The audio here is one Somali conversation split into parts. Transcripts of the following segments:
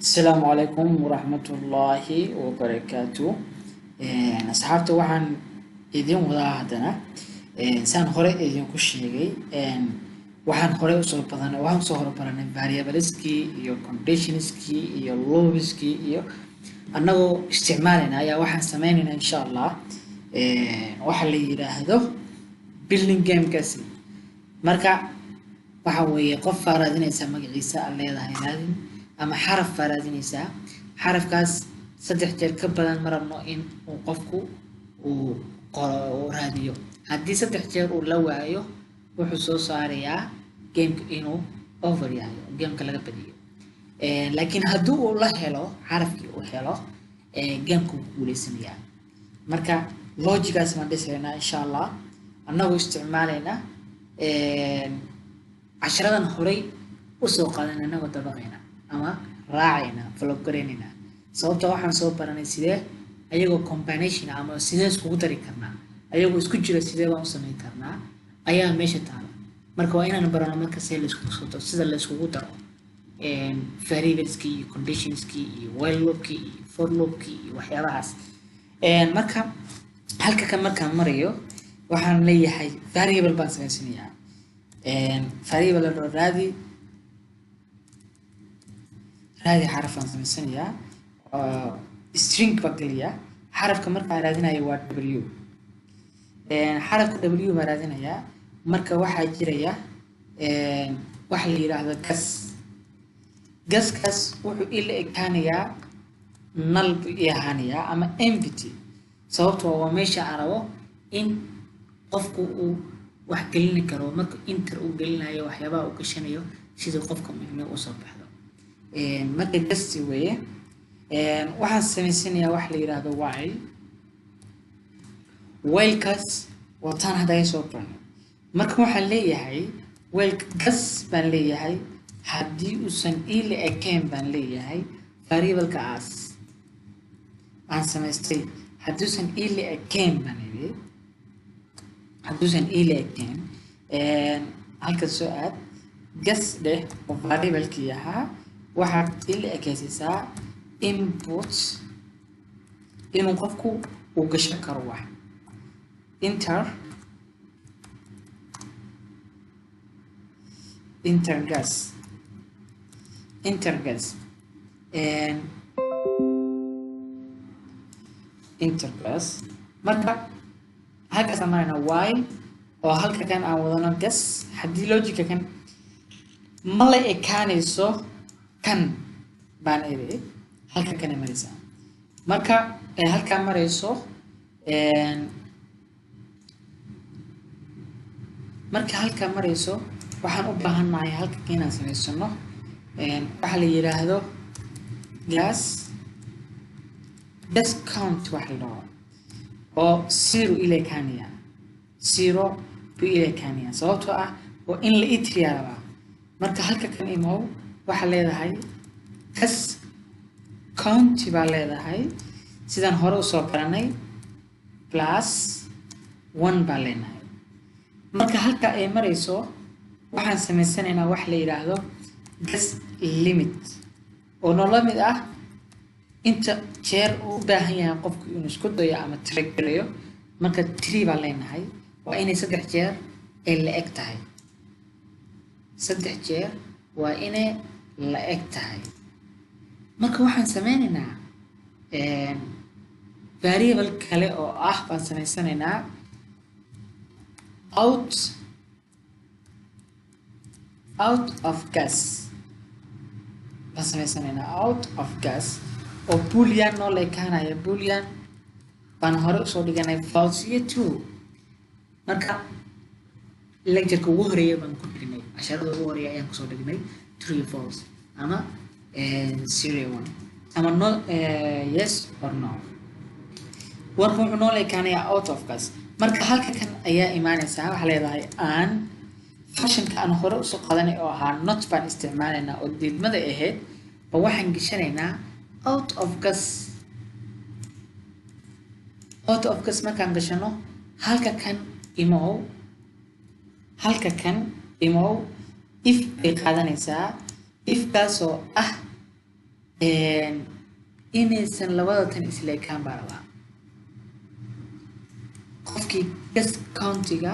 Asalaamu calaykum waraxmatullaahi wabarakaatu. Asxaabta, waxaan idin wadaa haddana saan hore idinku sheegay, waxaan hore usoo badanay, waxaan usoo horbaranay variableskii iyo conditionskii iyo loopskii, iyo annagoo isticmaalayna ayaa waxaan sameynaynaa insha Allah waxa la yidhaahdo building gamekaasi. Marka waxa weeye, qof baa raadinaysaa magaciisa aad leedahay raadin, ama xaraf baa raadinaysaa. Xarafkaas 3 jeer ka badan ma rabno in uu qofku uu qoro uu raadiyo. Haddii 3 jeer uu la waayo, wuxuu soo saarayaa gameka inuu over yahay, gameka laga badiyo. Laakiin haddii uu la helo xarafkii uu helo, gameka wuu guuleysanayaa. Marka logicaas baan dhisaynaa insha Allah, annagoo isticmaalaynaa casharadan horey usoo qaadan, annagoo dabaqayna ama raacayna, follow garaynayna. Sababta waxaan soo baranay sidee ayagoo combination ama sidee iskugu dari karnaa, ayagoo isku jira sidee baan u samayn karnaa ayaa meesha taala. Marka waa inaan barano marka see laiskugu soo daro, sida la iskugu daro variableskii iyo conditionskii iyo while loopkii iyo for loopkii iyo waxyaabahaas. Marka halka kan markaan marayo, waxaan leeyahay variable baan samaysanayaa, variable la dhaho raadi, raadi xaraf baan samaysanayaa, string baan geliyaa. Xarafka markaan raadinayo waa W, xarafka W baan raadinayaa. Marka waxaa jiraya waxa la yidhaahdo guess. Guesskaas wuxuu ila ekaanayaa null buu ii ahaanayaa ama empty, sababtoo waa meesha aan rabo in qofku uu wax gelini karo. Marka enter uu gelinayo, waxyaabaha uu gashanayo sidii qofka micno usoo baxdo. Marka guess weeye. Waxaan samaysanayaa wax la yidhaahdo while. Whilekaas wataan hadda ay soo baranay. Marka waxaan leeyahay while guess baan leeyahay, haddii uusan ii la ekayn baan leeyahay variableka aas aan samaystay, hadduusan ii la ekayn baan idhi, hadduusan ii la ekayn, halka soo aad, guess dheh oo variablekii ahaa waxaad ii la ekaysiisaa input, inuu qofku uu gashan karo wax, enter, enter guess, enter guess, enter guess. Marka halkaasaan maraynaa while oo halka kan aan wadano guess, haddii logica kan ma la ekaanayso kan baan iri, halka kana maraysaa. Marka ay halkaa marayso, marka halkaa marayso, waxaan u baahannahay halka inaan samaysano waxa la yidhaahdo guess, guess count wax la dhaho oo 0 ila ekaanaya, 0 buu ila ekaanaya, sababtoo ah waa in la itriyaa rabaa. Marka halka kan imow, waxaa leedahay guess count baa leedahay, sidaan hore usoo baranay, plus 1 baa leenahay. Marka halka ay marayso, waxaan samaysanaynaa wax la yidhaahdo guess limit oo noola mid ah inta jeer uu u baahan yahay qofku inuu isku dayo ama tiro gelayo. Marka 3 baan leenahay, waa inay 3 jeer ay la eg tahay, 3 jeer waa inay la eg tahay. Marka waxaan sameynaynaa variable kale oo ah baan samaysanaynaa out of guess baan samaysanaynaa, out of guess oo boolean noo la ekaanaya. Boolean baan hore usoo dhiganay, false iyo true. Marka lectureka ugu horeeya baan ku dhignay, casharada ugu horeeya ayaan kusoo dhignay true, false ama 0 1 ama no, yes or no. Warka wuxuu noo la ekaanayaa out of guess. Marka halka kan ayaa imaanaysaa, waxaa leedahay aan functionka aan hore usoo qadanay oo ahaa not baan isticmaalaynaa oo diidmada ahayd ba, waxaan geshanaynaa out of guess. Out of guess markaan gashano, halka kan imow, halka kan imow, if bay qaadanaysaa, if kaasoo ah Inaysan labada tan isla ekaan baa rabaa. Qofkii guess countiga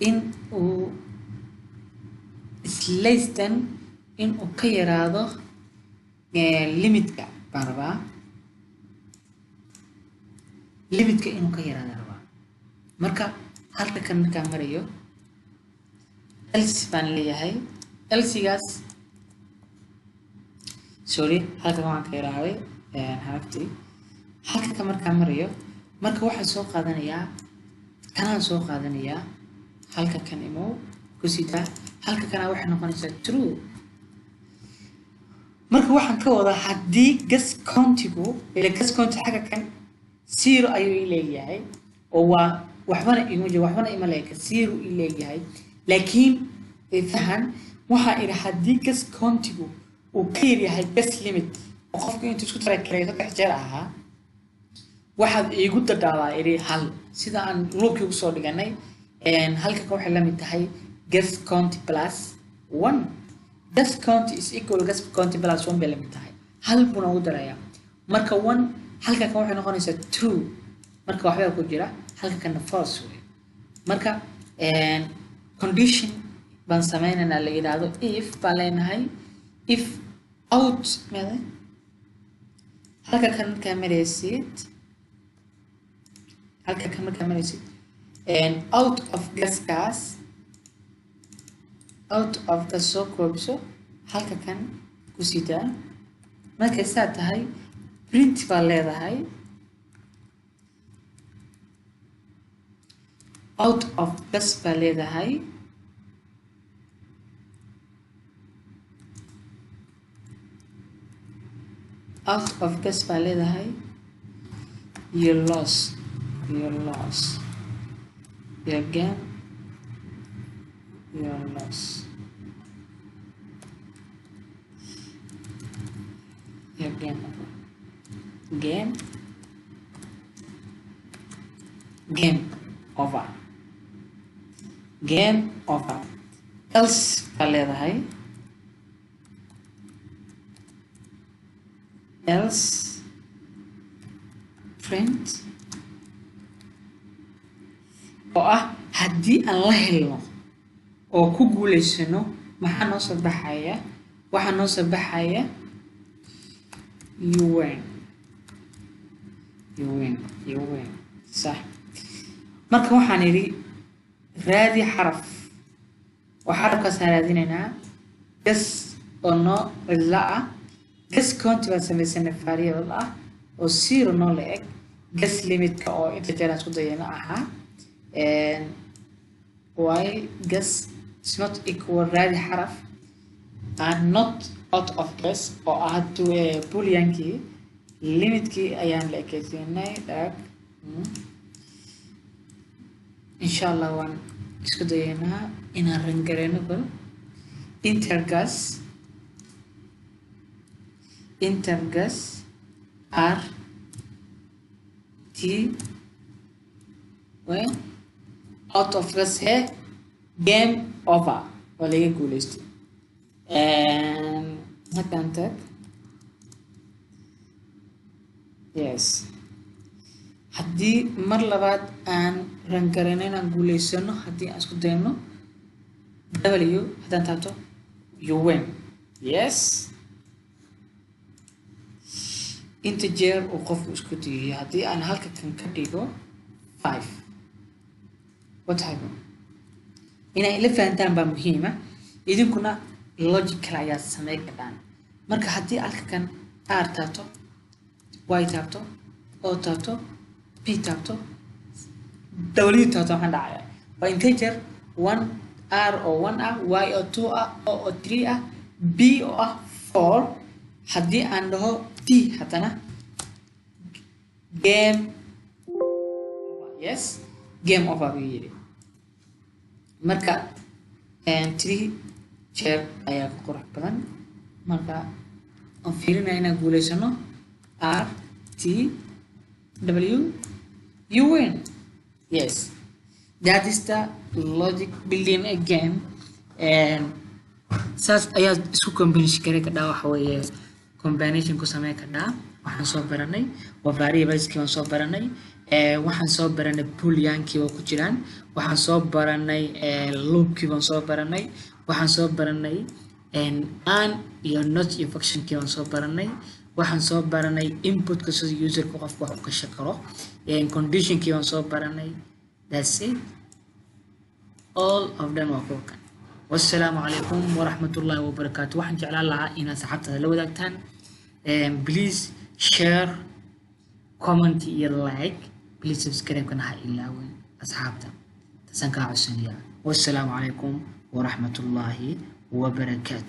in uu islaystan in uu ka yaraado limitka baan rabaa, limitka inuu ka yaraado rabaa. Marka halka kan markaan marayo else baan leeyahay, elsegaas sorry, halka waan ka yaraaday xaraftii. Halka kan markaan marayo, marka waxaan soo qaadanayaa kanaan soo qaadanayaa, halka kan imow ku sidaa, halka kanaa waxay noqonaysaa true. Marka waxaan ka wadaa haddii guess countigu ila guess counti xagga kan 0 ayuu ii leeyahay oo waa waxbana ima jiro, waxbana ima leeka, 0 ii leeyahay. Laakiin fahan waxaa idhi haddii guess countigu uu ka yar yahay guess limit oo qofku intuu isku tara karay 3 jeer ahaa, waxaad iigu dadhaabaa idhi hal, sida aan loopkii ugu soo dhiganay. Halka kan waxay la mid tahay guess count plus 1, guess count is equal guess count plus 1 bay la mid tahay, hal buuna ugu darayaa. Marka 1 halka kan waxay noqonaysaa true, marka waxbaa ku jira, halka kanna false wey. Marka condition baan sameynaynaa la yidhaahdo if baan leenahay, if out meeday halka kan markaa maraysid, halka kan markaa maraysid out of guesskaas, out of guess soo koobiso, halka kan ku sidaa. Markay saa tahay print baa leedahay out of guess baa leedahay, out of guess baa leedahay, you loss, you loss, you gain, you loss, you gain, game, game over, game over. Else baa leedahay, else print oo ah haddii aan la helno oo ku guuleysano maxaa noo soo baxaya? Waxaa noo soo baxaya you win, you win, you win, sax. Marka waxaan idhi raadi xaraf, oo xarafkaasaan raadinaynaa guess oo noo cidla ah, guess count baan samaysanay variable ah oo 0 noo la eg, guess limitka oo inta jeer aan isku dayayno ahaa y guess is not equal raadi xaraf and not out of guess oo ah booleankii limitkii ayaan la ekeysiinay dhag. Insha Allah waan isku dayaynaa inaan rangareyno bal intergas, intergas r t y out of guess he game over, waa laga guuleystay. Halkan tag, yes. Haddii mar labaad aan rangareyno inaan guuleysano, haddii aan isku dayno w haddaan taabto you win, yes. Inta jeer uu qofku isku dayayo, haddii aan halka kan ka dhigo 5, what happened? Inay ila fahantaan baa muhiima, idinkuna logical ayaa sameyn kartaan. Marka haddii halka kan r taabto, y taabto, o taabto, p taabto, w taabto, maxaa dhacaya? Waa integer 1, r oo 1 ah, y oo 2 ah, o oo 3 ah, b oo ah 4. Haddii aan dhaho t haddana game over, yes, game over buu yidhi. Marka 3 jeer ayaa ku qurux badan. Marka aan fiirinaya inaan guuleysano, r t w, you win, yes. That is the logic building again. Saas ayaa isku combination kare ka dhaa waxa weeye Combination ku sameyn kardhaa. Waxaan soo baranay waa variableskii baan soo baranay. Waxaan soo baranay booleankii waa ku jiraan. Waxaan soo baranay loopkii baan soo baranay. Waxaan soo baranay and iyo not iyo functionkii baan soo baranay. Waxaan soo baranay inputka, sida userka qofka wax u gashan karo. Conditionkii baan soo baranay. That's it, all of them waa kuwa kan. Wassalaamu calaykum waraxmatullaahi wabarakaatu. Waxaan jeclaan lahaa inaad saxaabtada la wadaagtaan. Please share, comment iyo like. Please subscribe-kana ha ilaawin, asxaabta. Taasaan kaa codsanayaa. Wassalaamu calaykum waraxmatullaahi wabarakaatu.